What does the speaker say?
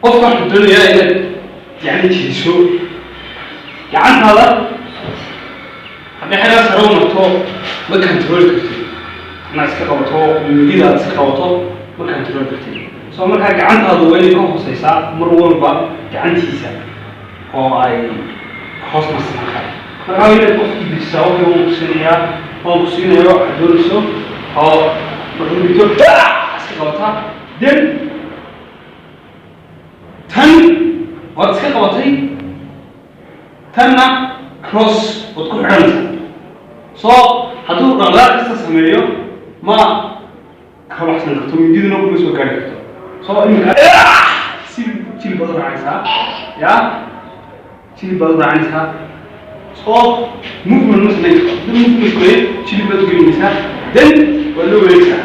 Qofka waxuu doonayaa inaad yani jiiso gacantaada. Haddii xaggaa sare u marto, ma control kartid. Inaad iska qabato mindida, aad iska qabato, ma control kartid. So markaa gacantaadu waa inay ka hooseysaa mar walba gacantiisa oo ay hoos marsan markaa. Markaa waa inaad qofkii dejisaa. Okay, waan ku siinayaa, waan ku siinaya waxaad doonayso, oo markuu dhigto iska qabataa. Then tan waad iska qabatay, tanna cross waad ku xidhanaysaa. So hadduu dhaqdhaqaaq kasta sameeyo, ma ka baxsan karto, mindiduna kuma soo gaari karto. So iminka si jilib baad u raacaysaa, ya jilib baad u raacanaysaa. So movement ma samayn karto. Haddii movement sameeyo, jilib baad u gelinaysaa, then waad la wareegaysaa.